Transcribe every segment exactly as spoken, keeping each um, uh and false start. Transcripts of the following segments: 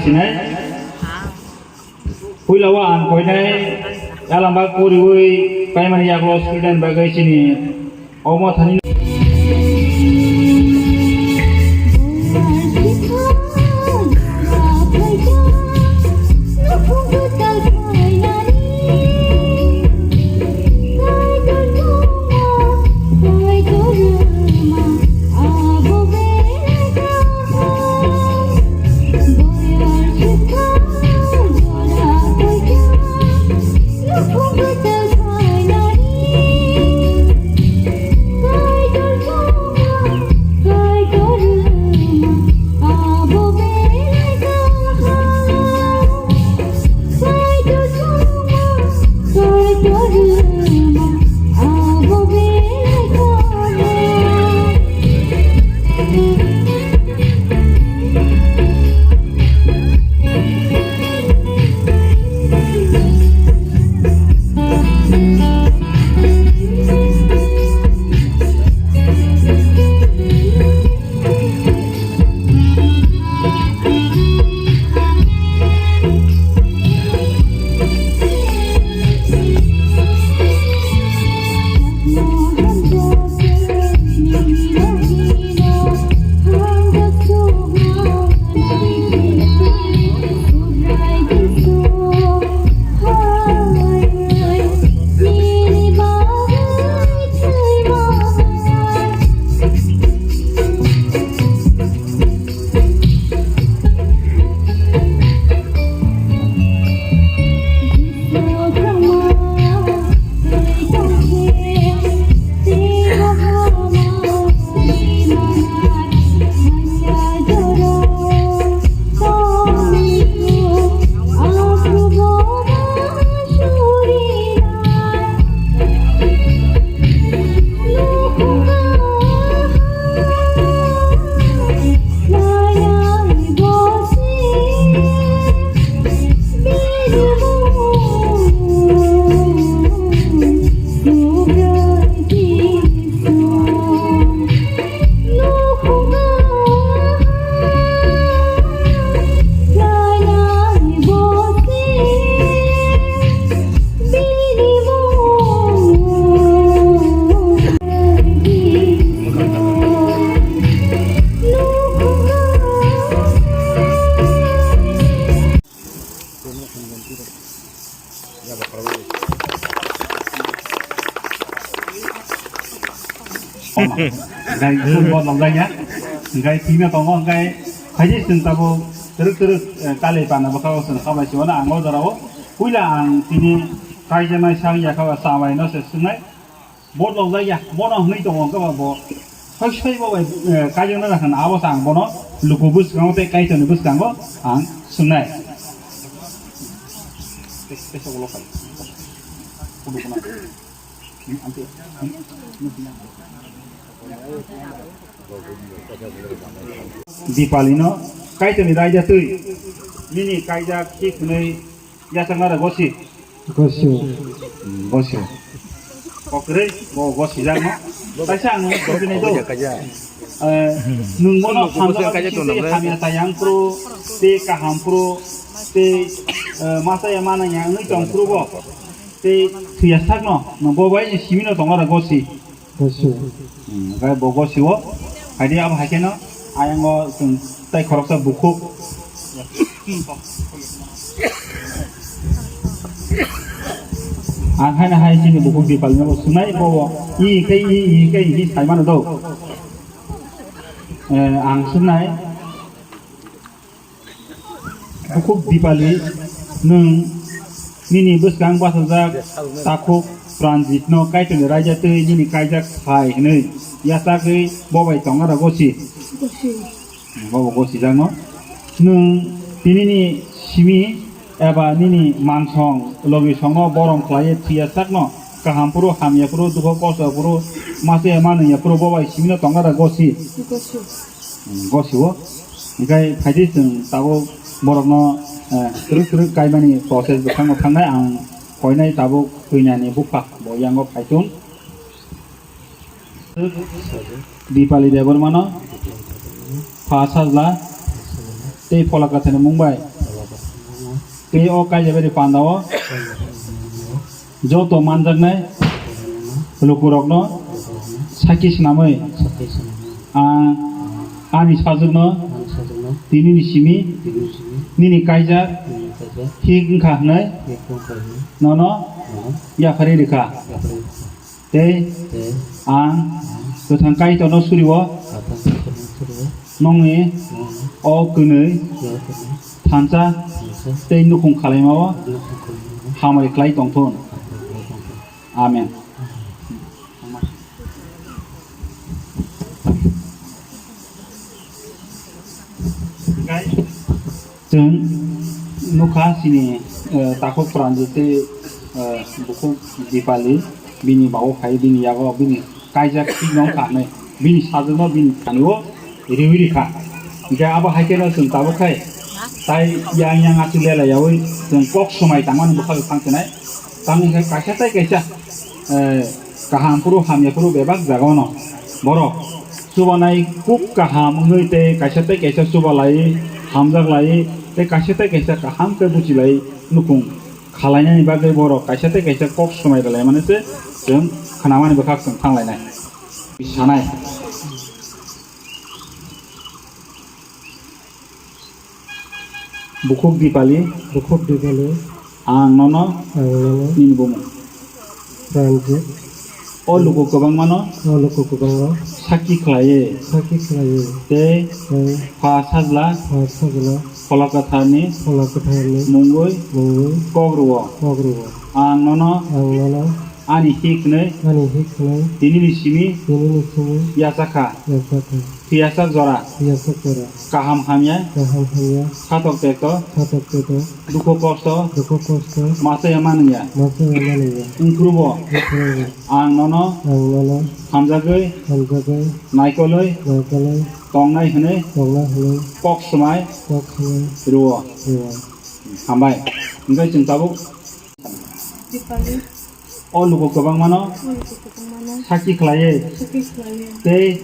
Sinai. Puila o ang koinai Alambak poriwi paimani yago student bagwi chini omo thani. Hingkai football nongjak ya, hingkai thwima tongo, hingkai phaidi chwng tabuk twrwk twrwk, eh, kali pana bwkha o chwng khabai se mano ang o jora o. Puila ang tini kaijaknai sak ya kha ba chamai no se swngnai. Board logjak ya, bono hwnwi tongo, hwnkhe ba bo soi soi bo bai, eh, kaijakna rwkha na, abo se ang bono luku bwskango tei Kaitorni bwskango ang swngnai. Dipalino Kaitorni raida twi nini kaijak thik hwnwi yachakna rw gosi. Gosi. Hmm, gosi. Kokrwi, bo gosi jak no. Kaisa ang nung gosi nai do. Eh, nung bono hamjak kaijak twi twi hamya tayang pro, tei kaham pro, tei, eh, masa ya mana ya wngwi tong pro bo. Tei thwiya sak no, nung bo bai ni simi no tong aro gosi. Gosi. Hmm, gai bo gosi o. Hai di abo hai khe no, ayang o chwng tai khoroksa bukhuk. Ang haino hai chini bukhuk Dipalino bo swngnai bo, i hingke i, i hingke i, i sai mano do. Eh, ang swngnai, bukhuk Dipali, nwng nini bwskang bachajak takhuk Pranjitno Kaitorni raida twi nini kaijak sai hwnwi yachagwi bo bai tong aro gosi. Gosi. Bobo gosijakno. Nwng tinini simi eba nini mansong logisongno borom khlaiwi thwiya sakno, kaham phuru, hamya phuru, dukho kosto phuru, masa ya manwi ya phuru, bo bai simino tongna da gosi. Gosi. Hmm, gosio. Hinkhe phaidi chwng tabuk borokno, eh, kwrwk kwrwk kaimani process bwkhango thangnai, ang koinai tabuk twinani bupha bo yango phaitung. Dipali Debbarmano, Pha Sajla, Tei Phola Kwtharni mung bai. Tei o kaijak bai pandao joto manjaknai lukurokno sakhi swnamwi ang ani sajwkno tinini simi nini kaijak hik wngkha hwnwi nono yapharwi rwkha. Tei ang kwthang Kaitorno suriwo nongni o kwnwi thansa tei nukhung khalaimao hamari khlai tongthun. Amen. Chwng nukha chini, eh, takhuk Pranjit tei, eh, bukhuk Dipali bini bago phai bini yago bini kaijak thik nong kha hinwi bini sajwkno bini thani o riwi rikha. Hinkhe abo hai kheno chwng tabuk khai tai yang yang achu lela yaui chwng kok swmai tangmani bwkha bwkhang twnai. Tamni hinkhe kaisa tai kaisa, eh, kaham phuru hamya phuru bebak jagao no borok chubanai kuk kaham wngwi tei kaisa tei kaisa chubalai, hamjaklai tei kaisa tei kaisa kaham khe buchilai nukhung khalainani bagwi borok kaisa tei kaisa kok swmai rwlaimani se chwng khnamani bwkhak chwng thanglainai. Sanai. Bukhuk Dipali. Bukhuk Dipali. Ang nono. Ang nono. Nini bumung. Pranjit. O luku kwbangmano. O luku kwbango. Sakhi khlaiwi. Sakhi khlaiwi. Tei. Tei. Pha sajla. Pha sajla. Phola Kwtharni. Phola Kwtharni. Mungwi. Mungwi. Kok rwo. Kok rwo. Ang nono. Ang nono. Ani hik hwnwi. Ani hik hwnwi. Tinini simi. Tinini simi. Yachakha. Yachakha. Phiyasak jora. Phiyasak jora. Kaham hamya. Kaham hamya. Satok tekto. Satok tekto. Dukhu kosto. Dukhu kosto. Machaya manungya. Machaya manungya. Wngphrubo. Wngphrubo. Ang nono. Ang nono. Hamjagwi. Hamjagwi. Naikolwi. Naikolwi. Tongnai hwnwi. Tongnai hwnwi. Kok swmai. Kok swmai. Rwo. Rwo. Hambai. Hingkhe chwng tabuk. Dipali. O luku kwbangmano. O luku kwbangmano. Sakhi khlaiwi. Sakhi khlaiwi. Tei.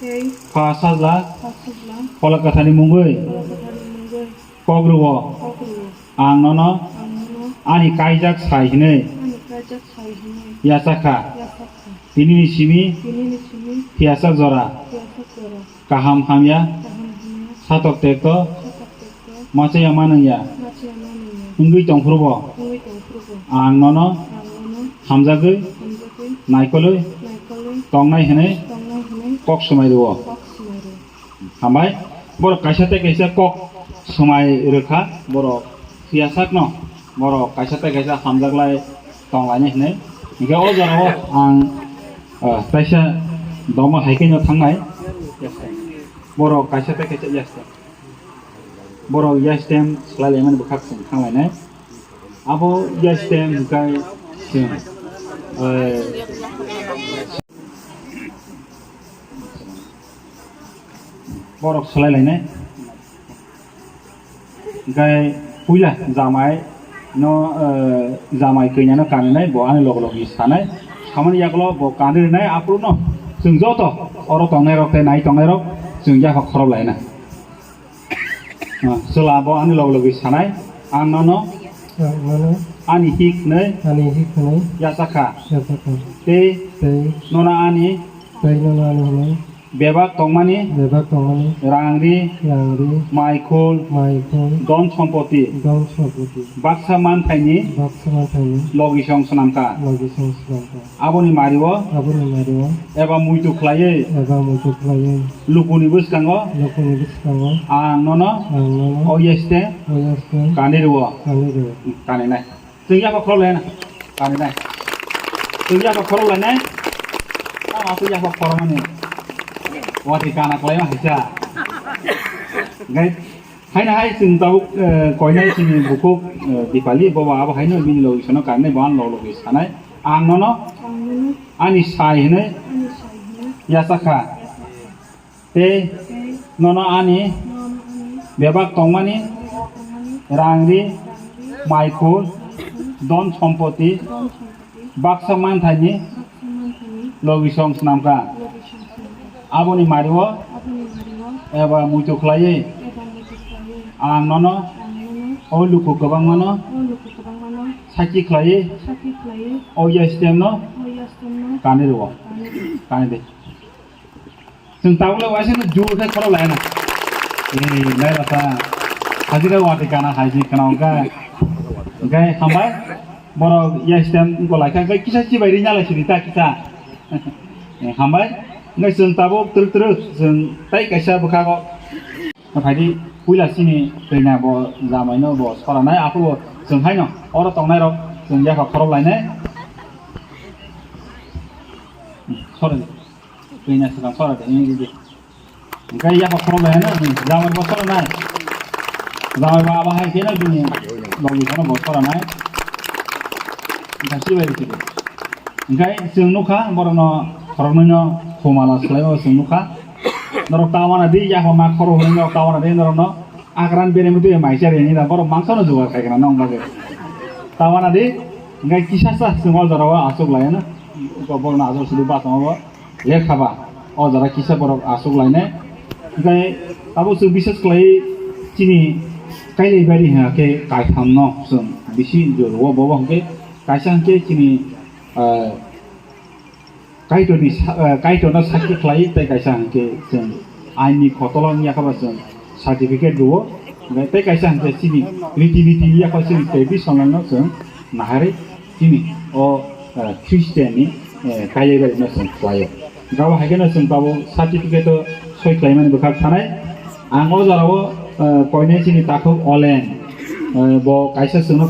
Tei. Pha sajla. Pha sajla. Phola Kwtharni mungwi. Phola Kwtharni mungwi. Kok rwo. Kok rwo. Ang nono. Ang nono. Ani kaijak sai hwnwi. Ani kaijak sai hwnwi. Yachakha. Yachakha. Tinini simi. Tinini simi. Phiyasak jora. Phiyasak jora. Kaham hamya. Kaham hamya. Satok tekto. Satok tekto. Machaya manungya. Machaya manungya. Wngwi tongphrubo. Wngwi tongphrubo. Ang nono. Ang nono. Hamjagwi. Hamjagwi. Naikolwi. Naikolwi. Tongnai hwnwi. Tongnai hwnwi. Kok swmai rwo. Kok swmai rwo. Hambai. Borok kaisa tei kaisa kok swmai rwkha. Borok phiya sakno. Borok kaisa tei kaisa hamjaklai tonglainai hwnwi. Hinkhe o jorao ang, ah, kaisa doma hai khe no thangnai. Borok kaisa tei kaisa yes. Borok yes tem swlailaimani bwkhak chwng thanglainai. Abo yes tem hwnkhe chwng, eh, borok swlailainai. Hwnkhe puila jamai no, eh, jamai kanya no kanwi nai, bo ani loge loge sanai. Samani yagulo bo kanwi rinai, aphuru no chwng joto oro tongnai rok tei nai tongnai rok chwng yapha khorok laina. Ah, chwla bo ani loge loge sanai, ang nono. Ang nono. Ani hik hwnwi. Ani hik hwnwi. Yachakha. Yachakha. Tei. Tei. Nono ani. Tei nono ani hwnwi. Bebak tongmani. Bebak tongmani. Rang ri. Rang ri. Maikhul. Maikhul. Don sompoti. Don sompoti. Baksa manthaini. Baksa manthaini. Logisong swnamkha. Logisong swnamkha. Aboni mario. Aboni mario. Eba muitu khlaiwi. Eba muitu khlaiwi. Lukuni bwskango. Lukuni bwskango. Ang nono. Ang nono. O yeste. O yeste. Kani rwo. Kani rwo. Kani nai. Chwng yapha khorok laina. Kani nai. Chwng yapha khorok lainai. Tamo aswk yapha khorokmani. Watwi kana kwlaima haisa. Ngai. Haino hai chwng tabuk, eh, koinai chini bukhuk, eh, Dipali, bobo abo haino bini logisongno karnai, bo ani log logi sanai. Ang nono. Ang nono. Ani sai hinwi. Ani sai hinwi. Yachakha. Yachakha. Tei. Tei. Nono ani. Nono ani. Bebak tongmani. Bebak tongmani. Rang ri. Rang ri. Maikhul. Maikhul. Don sompoti. Don sompoti. Baksa manthaini. Baksa manthaini. Logisong swnamkha. Logisong swnamkha. Aboni mario. Aboni mario. Eba muitu khlaiwi. Eba muitu khlaiwi. Ang nono ang nono o luku kwbangmano o luku kwbangmano sakhi khlaiwi sakhi khlaiwi o yastem no o yastem no kanwi rwo. Kanwi rwo. Kanwi de. Chwng tabukle waisa no jur khe khorok lai na. Ei, nai rasa. Hajira wati kana hai jin kana wngkha. Hingkhe hambai. Borok yastem wngkha lai kha. Hingkhe kisa chibai ri nalai sidi ta kisa. Eh, hambai. Hingkhe chwng tabuk twrwk twrwk chwng tai kaisa bwkhago. Phaidi puila chini twina bo jamaino bo soranai aphuru chwng haino oro tongnairok chwng yakha khorok lainai. Sorry. Twina swkang sora de, ini di. Hingkhe yakho khorok lai hino, hmm, jamai bo sora nai. Jamai bo abo hai kheno bini logi kheno bo sora nai. Hingkhe sibai risi de. Hingkhe chwng nukha, borokno khoroknwino khumala swlaimano chwng nukha. Norok ta wana di, yakho ma khorok hwnwi norok ta wana di, norokno. Akran beremtwi maisa reni da borok mangsa no jugar khai kana nong bagwi. Tawana di, hingkhe kisa sa chwng o jora o aswk lai no. Ko borok no aswk sidi bachama bo lekha ba. O jora kisa borok aswk lai ne. Hingkhe abo chwng bises khlai chini kailai bari ha khe kaitham no chwng bisi jora o bobo hingkhe kaisa hingkhe chini, ah, Kaitorni sa-, eh, Kaitorno sakhi khlai tei kaisa hwnkhe chwng aini khotolo wngya khe ba chwng certificate rwo, tei kaisa hwnkhe chini riti niti ya khe chini tei bisongrokno chwng naharwi chini o, eh, Christianni, eh, kailaibari no chwng khlaio. Gabo hai kheno chwng tabuk certificate o soi khlaimani bwkhak thanai. Ang o jorao, eh, koinai chini takhuk Olen, eh, bo kaisa chwngno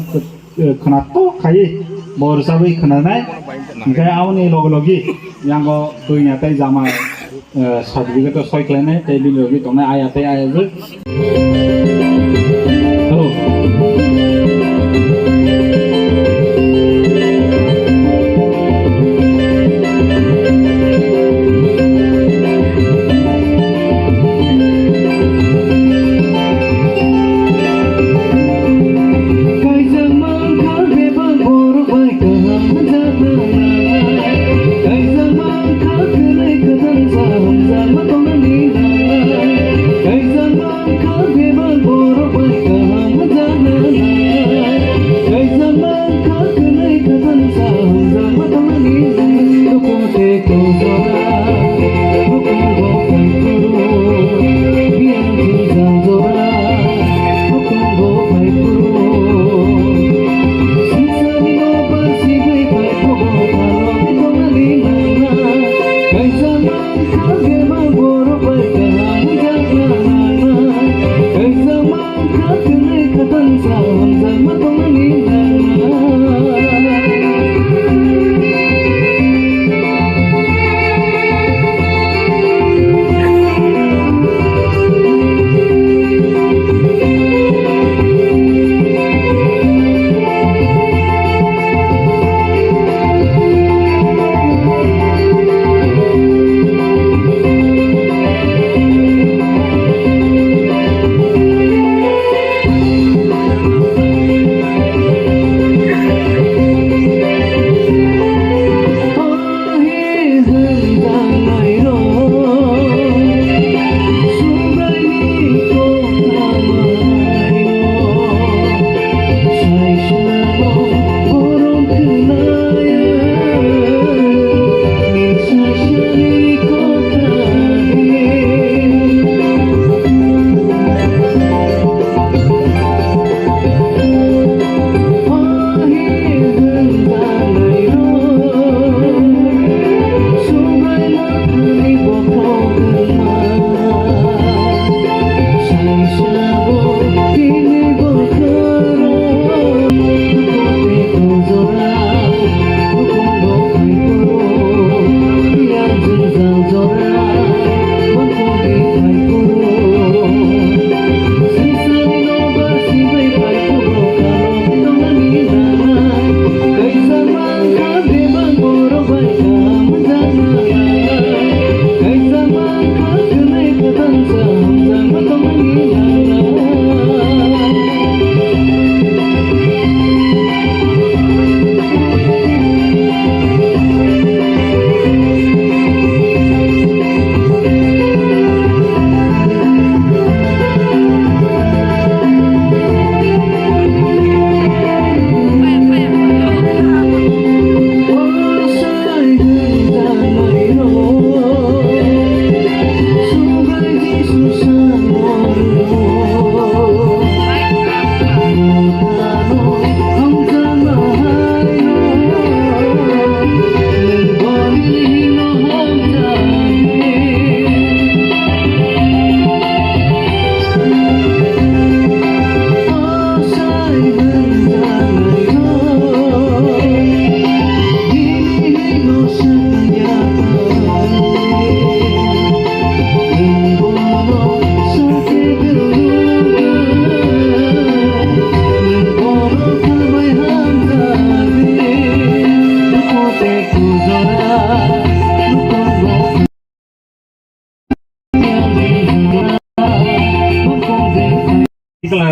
eh, khwnatok khaiwi bo rwchabwi khwnanai. Hingkhe aboni logi logi yango twina tei jamai, eh, certificate o soi khlainai tei bini logi tongnai aya tei ayajwk. Hello.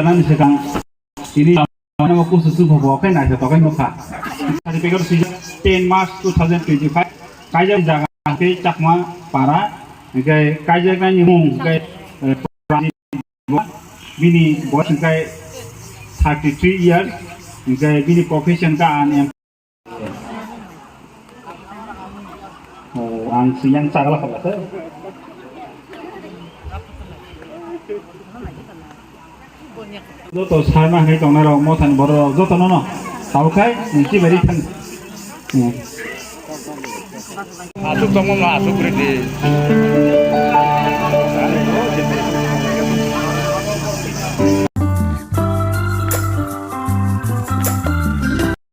Nang swkang tini ano kusu su bo khe naithotok khe nukha. Certificate swijak ten March two thousand twenty-five. Kaijak jaga khe Chakma para, hingkhe kaijaknani mung hingkhe, eh, bini boyes hingkhe thirty three years, hingkhe bini profession khe ang Oh, ang siyang chagla khala se. Joto sana hai tongnai rok, mothani borok rok, joto nono. Tao khai, nisi beri thang. Hmm. Asuk tongma ma asuk ridi.